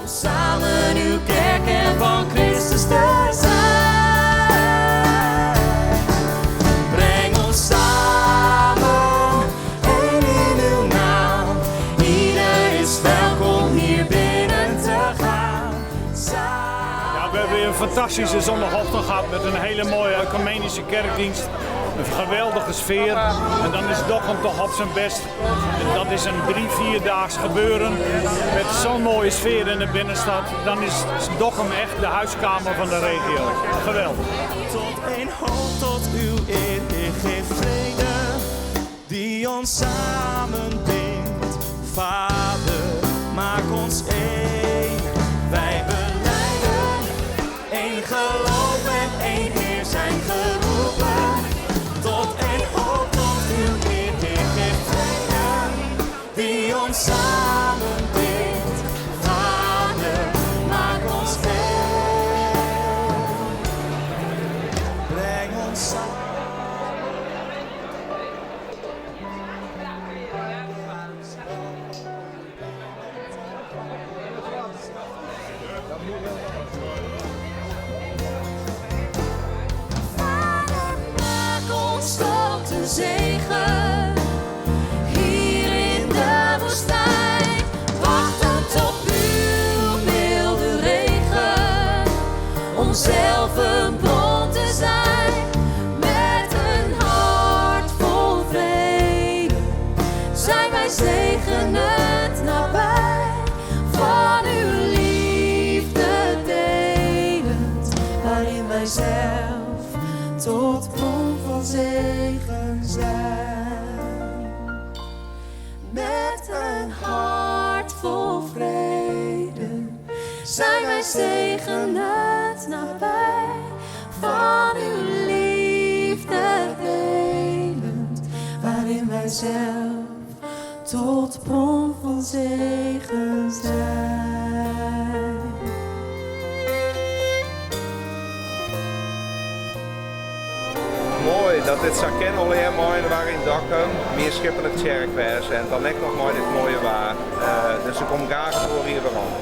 Om samen uw kerk en van Christus te zijn. Breng ons samen en in uw naam. Ieder is welkom hier binnen te gaan. Ja, we hebben weer een fantastische zondagochtend gehad met een hele mooie oecumenische kerkdienst. Een geweldige sfeer. En dan is Dokkum toch op zijn best. En dat is een drie, vierdaags gebeuren met zo'n mooie sfeer in de binnenstad. Dan is Dokkum echt de huiskamer van de regio. Geweldig. Tot een hoop, tot uw eer, Heer, geef vrede die ons samen bindt. Vader, maak ons één. Wij belijden één geloof en één Heer zijn geroepen. Tot een hoop, tot uw eer, Heer, geef vrede die ons samen bindt. Vader, maak ons één. Breng ons samen. Vader, maak ons tot een zegen. Hier in de woestijn, wachtend op uw milde regen. Om zelf een bron te zijn, met een hart vol vrede. Zijn wij zegenend nabij, van uw liefde delend, waarin wij zelf tot bron van zegen zijn. Met een hart vol vrede zijn wij zegenend nabij, van uw liefde delend, waarin wij zelf tot bron van zegen zijn. Moai dat dit sa kin allegear mei-inoar yn Dokkum, mienskiplik tsjerk wêze en dan ek noch mei dit moaie waar. Dus ik kom graach foar hjir werom.